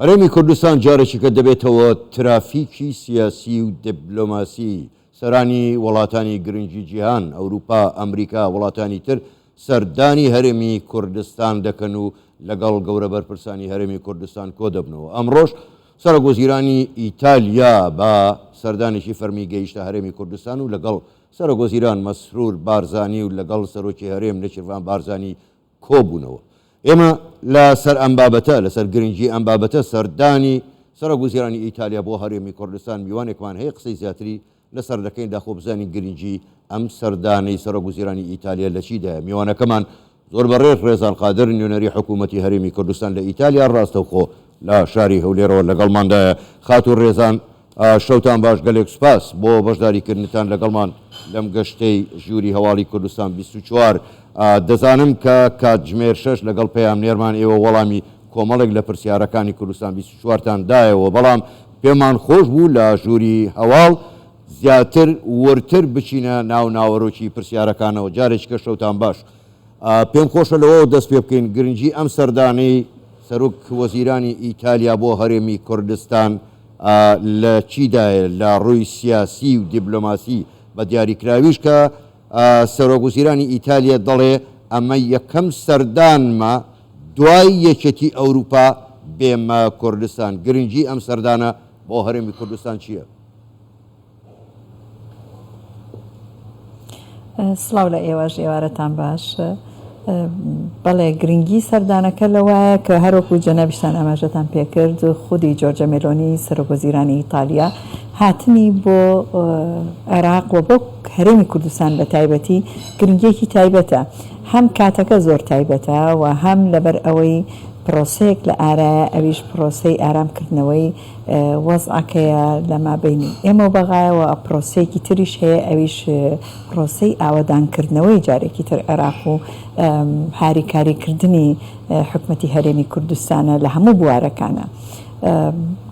هەرێمی کوردستان جارێکیکە دەبێتەوە ترافیکی سیاسی و دیبلۆماسی سەرانی وڵاتانی گرنگی جیهان، ئەوروپا، ئەمریکا، وڵاتانی تر سەردانی هەرێمی کوردستان دەکەن و لەگەڵ گەورە بەرپرسانی هەرێمی کوردستان کۆدەبنەوە. ئەمڕۆش سەرۆکوەزیرانی ئیتالیا بە سەردانێکی فەرمی گەیشتە هەرێمی کوردستان و لەگەڵ سەرۆکوەزیران مەسرور بارزانی و لەگەڵ سەرۆکی هەرێم نێچیرڤان بارزانی کۆبوونەوە. ئێمە لە سەر ئەم بابەتە، لەسەر گرنگی ئەم بابەتە سەردانی سەرۆک وەزیرانی ئیتالیا بۆ هەرێمی کوردستان میوانێکمان هەیە قسەی زیاتری لەسەر دەکەین داخۆ بزانین گرنگی ئەم سەردانەی سەرۆک وەزیرانی ئیتالیا لە چیدایە. میوانەکەمان زۆر بەڕێز ڕێزان قادر نوێنەری حکوومەتی هەرێمی کوردستان لە ئیتالیا ڕاستەوخۆ لە شاری هەولێرەوە لەگەڵماندایە. خاتوو ڕێزان شەوتان باش گەلێک سوپاس بۆ بەشداری کردنتان لەگەڵمان لەم گەشتەی ژووری هەواڵی کوردستان 24. دەزانم کە کاتژمێر شەش لەگەڵ پەیامنێرمان ئێوە وەڵامی کۆمەڵێک لە پرسیارەکانی کوردستان 24 تان دایەوە بەڵام پێمان خۆش بوو لە ژووری هەواڵ زیاتر وردتر بچینە ناو ناوەرۆکی پرسیارەکانەوە جارێکیکە شەوتان باش. پێم خۆشە لەوەوە دەست پێ بکەین، گرنگی ئەم سەردانەی سەرۆک وەزیرانی ئیتالیا بۆ هەرێمی کوردستان لە چیدایە لە ڕووی سیاسی و دیبلۆماسی، بە دیاریکراویش کە سەرۆک وزیرانی ئیتالیا دەڵێ ئەمە یەکەم سەردانمە دوای یەکێتی ئەوروپا بێمە کوردستان، گرنگی ئەم سەردانە بۆ هەرێمی کوردستان چییە؟ سڵاو لە ئێوەش ئێوارەتان باش. بەڵێ گرنگی سەردانەکە لەوایە کە هەروەکو جەنابیشتان ئاماژەتان پێکرد خودی جۆرجە مێلۆنی سەرۆک وەزیرانی ئیتالیا هاتنی بۆ عێراق و بۆ هەرێمی کوردستان بە تایبەتی گرنگیەکی تایبەتە هەم کاتەکە زۆر تایبەتە و هەم لەبەر ئەوەی پرۆسەیەک لە ئارایە ئەویش پرۆسەی ئارامکردنەوەی وەزعەکەیە لە مابەینی ئێمە و بەغایەوە، پرۆسەیەکی تریش هەیە ئەویش پرۆسەی ئاوەدانکردنەوەی جارێکی تر عێراق و هاریکاریکردنی حکومەتی هەرێمی کوردستانە لە هەموو بوارەکانە.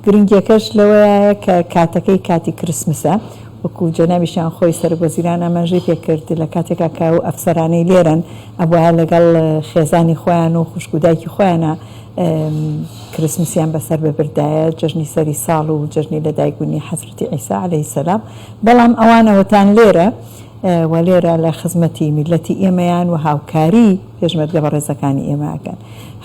گرنگیەکەش لەوەیە کە کاتەکەی کاتی کرسمسە وەکو جەنابیشیان خۆی سەرۆک وەزیران ئاماژەی پێکرد لە کاتێکا کە ئەو ئەفسەرانەی لێرەن ئەبوایە لەگەڵ خێزانی خۆیان و خوشک و دایکی خۆیانە کریسمسیان بەسەر ببردایە، جەژنی سەری ساڵ و جەژنی لەدایکبوونی حەزرەتی عیسا عەلەیهی سەلام، بەڵام ئەوان ئەوەتان لێرە و لێرە لە خزمەتی میللەتی ئێمەیان و هاوکاری پێشمەرگە بەڕێزەکانی ئێمە ئەکەن.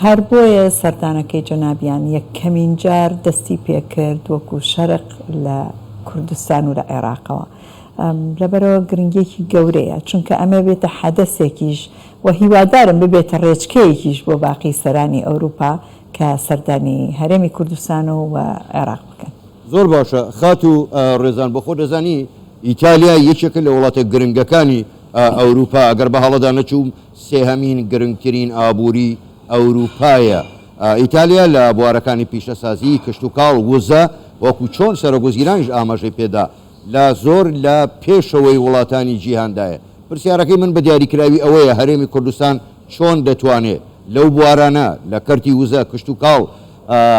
هەر بۆیە سەردانەکەی جەنابیان یەکەمین جار دەستی پێکرد وەکو شەرق لە کوردستان و لە عێراقەوە. لەبەرئەوە گرنگیەکی گەورەیە، چونکە ئەمە بێتە حەدەسێکیش و هیوادارم ببێتە ڕێچکەیەکیش بۆ باقی سەرانی ئەوروپا کە سەردانی هەرێمی کوردستان و عێراق بکەن. زۆر باشە خاتوو ڕێزان بۆ خۆت دەزانی ئیتالیا یەکێکە لە وڵاتە گرنگەکانی ئەوروپا ئەگەر بە هەڵەدا نەچووم سێهەمین گرنگترین ئابووری ئەوروپایە ئیتالیا لە بوارەکانی پیشەسازی کشتوکاڵ وزە وەکو چۆن سەرۆکوەزیرانیش ئاماژەی پێدا لە زۆر لە پێشەوەی وڵاتانی جیهاندایە. پرسیارەکەی من بە دیاریکراوی ئەوەیە هەرێمی کوردستان چۆن دەتوانێ لەو بوارانە، لە کەرتی وزە، کشتوکاڵ،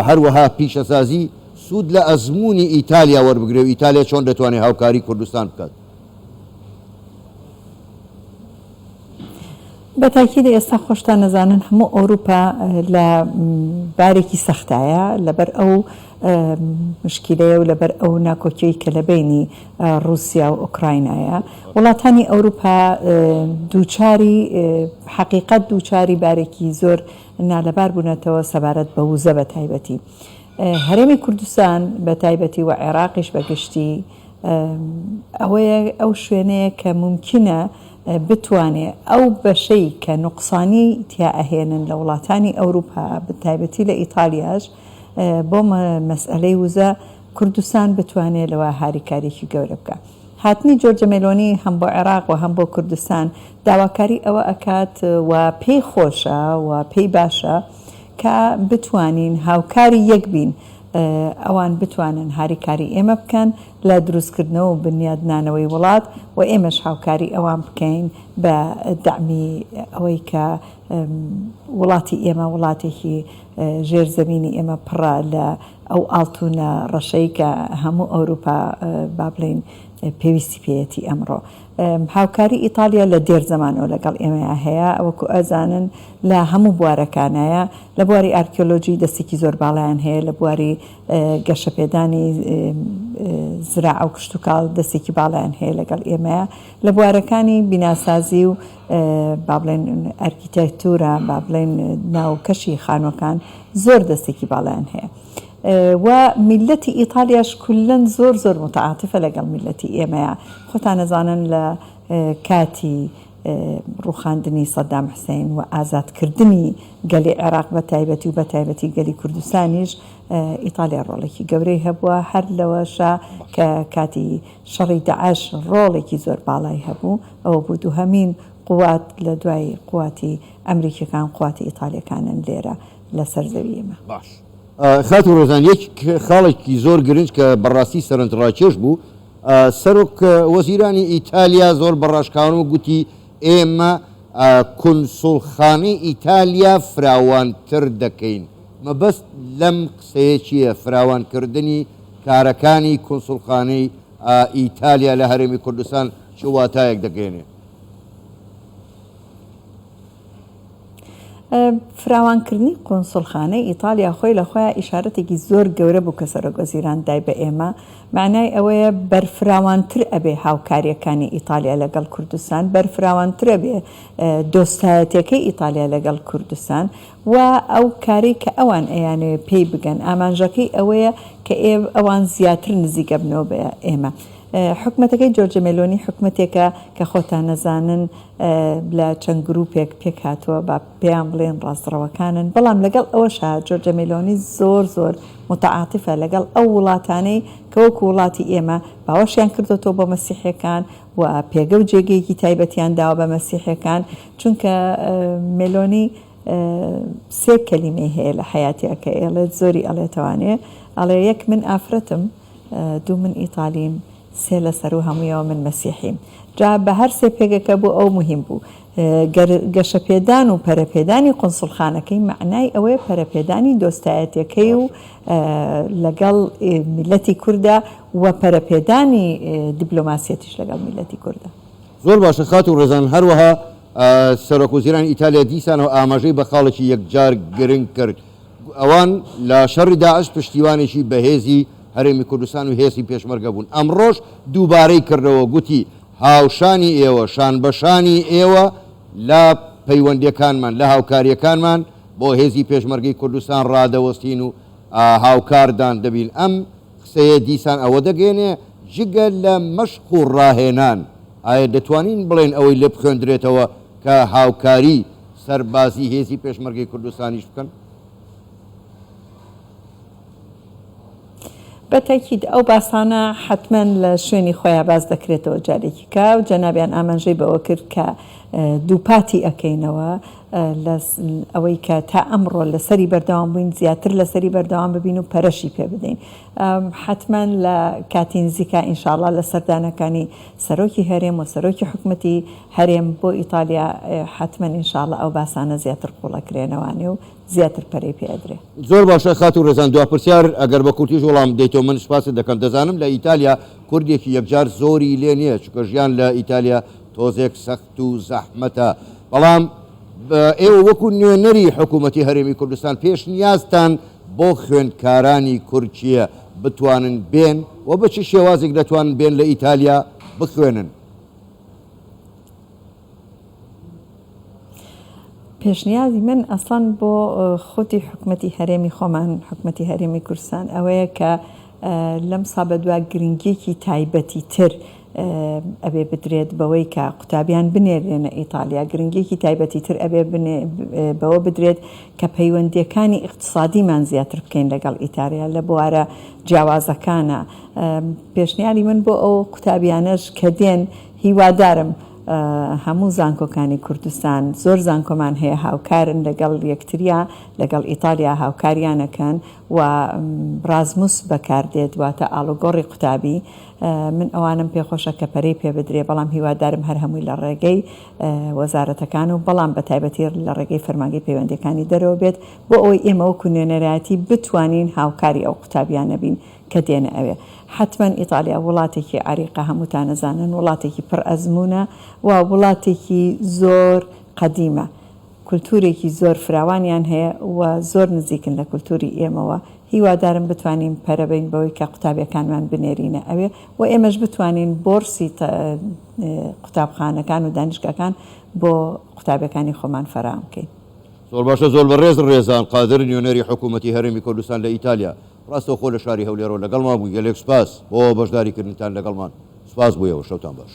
هەروەها پیشەسازی سوود لە ئەزموونی ئیتالیا وەربگرێ و ئیتالیا چۆن دەتوانێ هاوکاری کوردستان بکات؟ بە تاکید ئێستا خۆشتان ئەزانن هەموو ئەوروپا لە بارێکی سەختایە لەبەر ئەو مشکیلەیە و لەبەر ئەو ناکۆکیەی کە لە بەینی ڕووسیا و ئۆکراینایە وڵاتانی ئەوروپا دووچاری حەقیقەت دووچاری بارێکی زۆر نالەبار بوونەتەوە سەبارەت بە وزە بە تایبەتی هەرێمی کوردستان بە تایبەتی و عێراقیش بە گشتی ئەوەیە ئەو شوێنەیە کە مومکینە بتوانێ ئەو بەشەی کە نوقسانی تیا ئەهێنن لە وڵاتانی ئەوروپا بە تایبەتی لە ئیتالیاش بۆ مەسئەلەی وزە کوردستان بتوانێ لەوە هاریکاریەکی گەورە بکا. هاتنی جۆرجە مێلۆنی هەم بۆ عێراق و هەم بۆ کوردستان داواکاری ئەوە ئەکات و پێی خۆشە و پێی باشە کە بتوانین هاوکاری یەک بین ئەوان بتوانن هاریکاری ئێمە بکەن لە دروستکردنەوە و بنیادنانەوەی وڵات و ئێمەش هاوکاری ئەوان بکەین بە دەعمی ئەوەی کە وڵاتی ئێمە وڵاتێکی ژێر زەمینی ئێمە پڕە لە ئەو ئاڵتونە ڕەشەی کە هەموو ئەوروپا با بڵێین. پێویستی پێیەتی ئەمڕۆ. هاوکاری ئیتالیا لە دێر زەمانەوە لەگەڵ ئێمەیا هەیە، وەکو ئەزانن لە هەموو بوارەکانایە، لە بواری ئارکیۆلۆجی دەستێکی زۆر باڵایان هەیە، لە بواری گەشەپێدانی زراعە و کشتوکاڵ دەستێکی باڵایان هەیە لەگەڵ ئێمەیا، لە بوارەکانی بیناسازی و با بڵێن ئەرکیتێکتورە، با بڵێن ناوکەشی خانووەکان زۆر دەستێکی باڵایان هەیە. و میللەتی ئیتالیاش کوللەن زۆر زۆر موتەعاتفە لەگەڵ میللەتی ئێمەیا. خۆتان ئەزانن لە کاتی ڕووخاندنی سەدام حسین و ئازادکردنی گەلی عێراق بە تایبەتی و بە تایبەتی گەلی کوردستانیش ئیتالیا ڕۆڵێکی گەورەی هەبووە. هەر لەوەشا کە کاتی شەڕی داعش ڕۆڵێکی زۆر باڵای هەبوو. ئەوە بوو دووهەمین قوات لە دوای قواتی ئەمریکیەکان قواتی ئیتالیەکانن لێرە لەسەر زەوی ئێمە. باش خاتوو ڕێزان یەک خاڵێکی زۆر گرنج کە بەڕاستی سەرنجڕاکێش بوو، سەرۆک وەزیرانی ئیتالیا زۆر بە ڕاشکاوانەوە گوتی ئێمە کونسوڵخانەی ئیتالیا فراوانتر دەکەین. مەبەست لەم قسەیە چییە؟ فراوانکردنی کارەکانی کونسوڵخانەی ئیتالیا لە هەرێمی کوردستان چ واتایەک دەگەیەنێ؟ فراوانکردنی قونسوڵخانەی ئیتالیا خۆی لە خۆیا ئیشارەتێکی زۆر گەورە بوو کە سەرۆکوەزیران دای بە ئێمە، مەعنای ئەوەیە بەرفراوانتر ئەبێ هاوکارییەکانی ئیتالیا لەگەڵ کوردستان، بەرفراوانتر ئەبێ دۆستایەتیەکەی ئیتالیا لەگەڵ کوردستان و ئەو کارەی کە ئەوان ئەیانەوێ پێی بگەن ئامانجەکەی ئەوەیە کە ئەوان زیاتر نزیک ئەبنەوە بە ئێمە. حکومەتەکەی جۆرجە مێلۆنی حکومەتێکە کە خۆتان ئەزانن لە چەند گروپێک پێکهاتووە با پێیان بڵێن ڕاستڕەوەکانن، بەڵام لەگەڵ ئەوەشا جۆرجە مێلۆنی زۆر زۆر موتەعاتفە لەگەڵ ئەو وڵاتانەی کە وەکو وڵاتی ئێمە باوەشیان کردۆتەوە بۆ مەسیحیەکان و پێگە و جێگەیەکی تایبەتیان داوە بە مەسیحیەکان چونکە مێلۆنی سێ کەلیمەی هەیە لە حەیاتیا کە ئێڵێت زۆری ئەڵێتەوانێ ئەڵێ یەک من ئافرەتم دوو من ئیتالیم سێ لە سەروو هەموویەوە من مەسیحیم. جا بە هەر سێ پێگەکە بۆ ئەو موهیم بوو. گەر گەشەپێدان و پەرەپێدانی قونسوڵخانەکەی مەعنای ئەوەیە پەرەپێدانی دۆستایەتیەکەی و لەگەڵ میللەتی کوردە و پەرەپێدانی دیبلۆماسیەتیش لەگەڵ میللەتی کوردە. زۆر باشە خاتوو ڕێزان، هەروەها سەرۆک وەزیرانی ئیتالیا دیسانەوە ئاماژەی بە خاڵێکی یەکجار گرنگ کرد، ئەوان لە شەڕی داعش پشتیوانێکی بەهێزی هەرێمی کوردستان و هێزی پێشمەرگە بوون، ئەمڕۆش دووبارەی کردەوە گوتی، هاوشانی ئێوە، شانبەشانی ئێوە لە پەیوەندییەکانمان، لە هاوکارییەکانمان بۆ هێزی پێشمەرگەی کوردستان ڕادەوەستین و هاوکاردان دەبین. ئەم قسەیە دیسان ئەوە دەگەیەنێ جگە لە مەشق و ڕاهێنان، ئایا دەتوانین بڵێین ئەوەی لێ بخوێندرێتەوە کە هاوکاری سەربازی هێزی پێشمەرگەی کوردستانیش بکەن؟ بە تەئکید ئەو باسانە حەتمەن لە شوێنی خۆیا باس دەکرێتەوە جارێکی کە و جەنابیان ئاماژەی بەوە کرد کە دووپاتی ئەکەینەوە لە ئەوەی کە تا ئەمڕۆ لەسەری بەردەوام بووین زیاتر لەسەری بەردەوام ببین و پەرەشی پێ بدەین حەتمەن لە کاتی نزیکا ئینشاڵا لە سەردانەکانی سەرۆکی هەرێم و سەرۆکی حکومەتی هەرێم بۆ ئیتالیا حەتمەن ئینشاڵا ئەو باسانە زیاتر قوڵەکرێنەوانێ و زیاتر پەرەی پێ ئەدرێ. زۆر باشە خاتوو ڕێزان دوا پرسیار ئەگەر بە کورتیش وەڵام بدەیتەوە من سوپاست دەکەم دەزانم لە ئیتالیا کوردێکی یەکجار زۆری لێ نییە چونکە ژیان لە ئیتالیا تۆزێک سەخت و زەحمەتە بەڵام ئێوە وەکو نوێنەری حکوومەتی هەرێمی کوردستان پێشنیازتان بۆ خوێندکارانی کورد چییە بتوانن بێن و بە چ شێوازێک دەتوانن بێن لە ئیتالیا بخوێنن؟ پێشنیازی من ئەسڵەن بۆ خودی حکومەتی هەرێمی خۆمان، حکومەتی هەرێمی کوردستان ئەوەیە کە لەم سا بەدوا گرنگیەکی تایبەتی تر ئەبێ بدرێت بەوەی کە قوتابیان بنێرێنە ئیتالیا، گرنگیەکی تایبەتی تر ئەبێ بەوە بدرێت کە پەیوەندیەکانی ئیقتسادیمان زیاتر بکەین لەگەڵ ئیتالیا لە بوارە جیاوازەکانە. پێشنیاری من بۆ ئەو قوتابیانەش کە دێن هیوادارم هەموو زانکۆکانی کوردستان، زۆر زانکۆمان هەیە هاوکارن لەگەڵ یەکتریا، لەگەڵ ئیتالیا هاوکاریان ئەکەن و ڕازموس بەکاردێت واتە ئاڵوگۆڕی قوتابی، من ئەوانەم پێخۆشە کە پەرەی پێ بدرێ، بەڵام هیوادارم هەر هەمووی لە ڕێگەی وەزارەتەکان و بەڵام بە تایبەتی لە ڕێگەی فەرمانگەی پەیوەندیەکانی دەرەوە بێت بۆ ئەوەی ئێمە وەکو نوێنەرایەتی بتوانین هاوکاری ئەو قوتابیانە بین. کە دێنە ئەوێ. حەتمەن ئیتالیا وڵاتێکی عەریقە هەمووتان ئەزانن، وڵاتێکی پڕ ئەزموونە و وڵاتێکی زۆر قەدیمە. کولتوورێکی زۆر فراوانیان هەیە و زۆر نزیکن لە کولتووری ئێمەوە، هیوادارم بتوانین پەرە بەین بەوەی کە قوتابیەکانمان بنێرینە ئەوێ و ئێمەش بتوانین بۆرسی قوتابخانەکان و دانیشگاکان بۆ قوتابیەکانی خۆمان فەراهەم بکەین. زۆر باشە زۆر بەڕێز ڕێزان قادر نوێنەری حکوومەتی هەرێمی کوردستان لە ئیتالیا ڕاستەوخۆ لە شاری هەولێرەوە لەگەڵمان بووی گەلێک سوپاس بۆ بەشداری کردنتان لەگەڵمان سوپاس بۆ ئێوە شەوتان باش.